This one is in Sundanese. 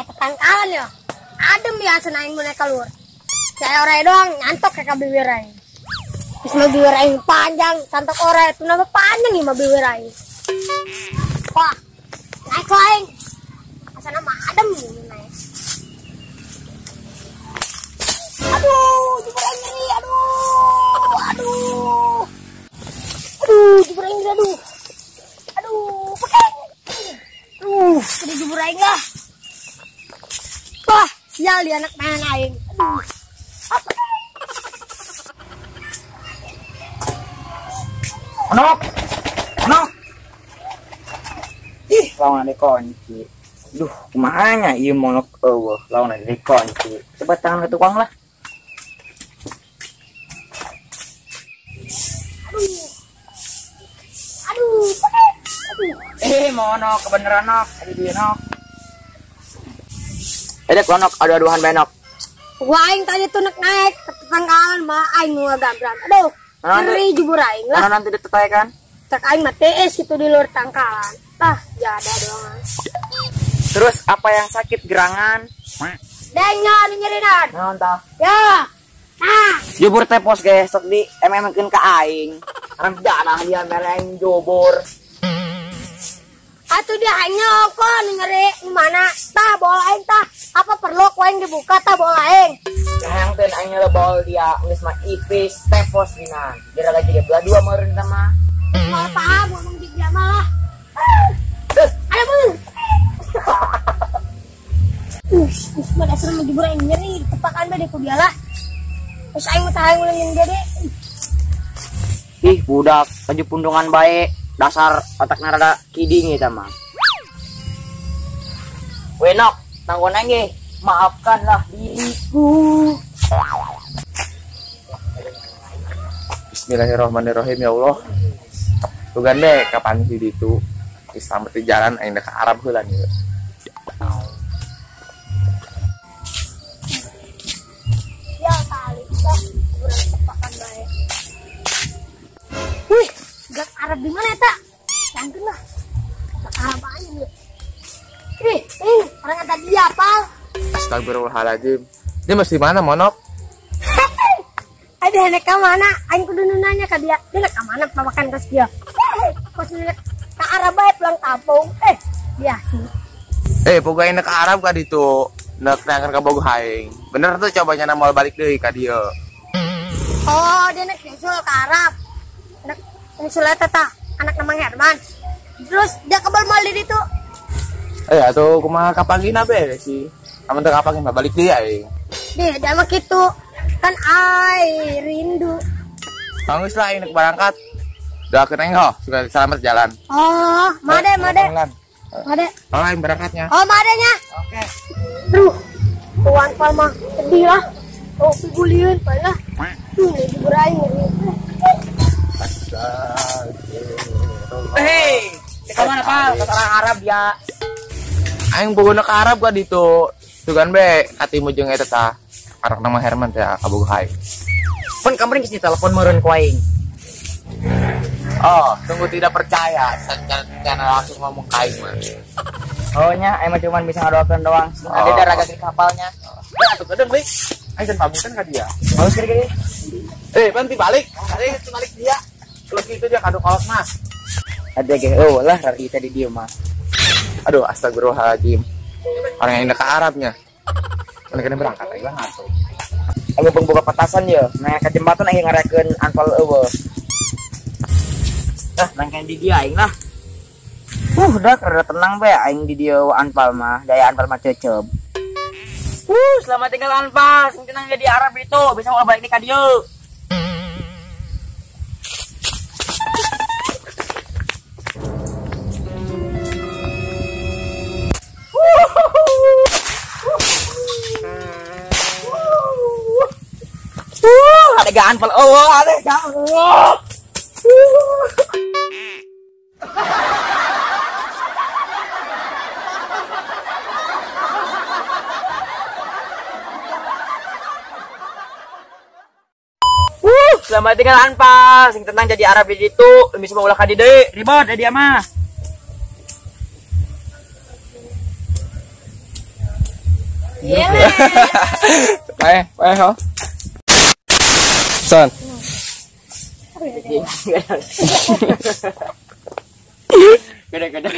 Tetangkalan ya. Adem ya aing mun keluar. Saya orai doang nyantok kayak bibir aing. Terus mah bibir aing panjang, santok orai itu nama panjang nih mah bibir aing. Wah, naik aing. Asana mah adem naik. Aduh, jubur aing nyeri, aduh. Aduh. Aduh, jubur aing nyeri, aduh. Aduh, pakai. Aduh, jadi jubur aing lah. Wah, sial dia anak main aing. Aduh. Apa? Nok. Nok. Ih, lawan dikunci. Duh, kumaha nya ieu monok eueuh, lawan dikunci. Coba tangan ke tukang lah. Aduh. Aduh, aduh. Monok kebeneran nok, ada dia nok. Ada konok adu-aduhan benok. Wah, aing tadi tuh naik ke tetanggaan mah aing nu ngagabran. Aduh, ngeri jubur aing lah. Nanti ditetai kan? Cek aing mah TS gitu di luar tangkalan. Ah, jada doang. Terus apa yang sakit gerangan? Denya nyerinan. Naon tah? Ya. Nah, jubur tepos ge sok di MM-keun ka aing. Karena danah dia mere aing jubur. Atuh dia nyokon nyeri di mana? Tah bola aing tah. Apa perlu ku aing dibuka tah bola aing? Hayang teh aing ngelebol dia geus mah ipis tepos dina. Diraga jadi belah dua meureun tah mah. Moal paham ngomong di dia mah lah. Ada bu. Geus mah dasar mah jubur aing nyeri tepakan bae ku dia lah. Terus aing mah tah aing ulun dia deh. Ih budak baju pundungan bae. Dasar otakna rada kiding eta mah. Wenok, tanggon aing ge. Maafkanlah diriku. Bismillahirrahmanirrahim ya Allah. Tugan deh kapan di ditu. Selamat di jalan aing ka Arab heula nih. Ya tali tah urang tepakan bae. Wih, gak Arab di mana eta? Cangkeun lah. Gak Arab aja nih. Ih, orang kata dia pal. Astagfirullahaladzim. Dia masih mana monok? Ada nek ka mana? Aing kudu nanya ka dia. Dia nek ka mana pamakan kos dia. Kos nek ka Arab bae pulang kampung. Dia sih. Pokoknya nek ka Arab ka ditu. Nek neangan ka bogoh aing. Bener tuh cobanya na moal balik deui ka dieu. Oh, dia nek nyusul ka Arab. Nek nyusul eta tah, anak Mang Herman. Terus dia kebal moal di ditu. Atuh kumaha kapanggihna be sih. Amun teu kapanggih mah balik deui aing. Deh, da mah kitu. Kan ai rindu. Geus lah aing nek barangkat. Doakeun aing ho, supaya selamat jalan. Oh, made made. Made. Oh, aing berangkatnya. Oh, madenya. Oke. Duh, tuan pal mah sedih lah. Oh, piguliun pal lah. Duh, jubur aing nyeri. Hei, ke mana pal? Ke orang Arab ya. Aing bogohna ka Arab ka ditu. Tugan be katimu jeung eta tah. Arak nama Herman teh kabogoh aing. Pun kamari geus ditelepon meureun ku aing. Oh, tunggu tidak percaya, sancana langsung ngomong ka aing mah. Oh nya, aing mah cuman bisa ngadoakeun doang. Ada daraga di kapalnya. Atuh kedeung deui. Aing can pamitan ka dia. Bagus kiri-kiri. Nanti balik. Balik balik dia. Kalau gitu dia kado kolot mah. Ada ge oh lah rari tadi dia mah. Aduh, astagfirullahaladzim. Orang yang ke Arabnya. Mana kena berangkat lagi lah ngaco. Aing buka petasan ya. Nah, ke jembatan aing ngarekeun angkol eueuh. Ah, nangkan di dia aing lah. Udah rada tenang be aing di dia anpal mah, daya anpal mah cecep. Selamat tinggal anpal, sing tenang jadi Arab itu, bisa mau balik ka dieu. Ada gaan pal, oh ada gaan. Selamat tinggal anpal, sing tenang jadi Arab di situ, bisa mau ulah ka dieu, ribet dia mah. Iya. Paeh, paeh ho. Son. Gede-gede.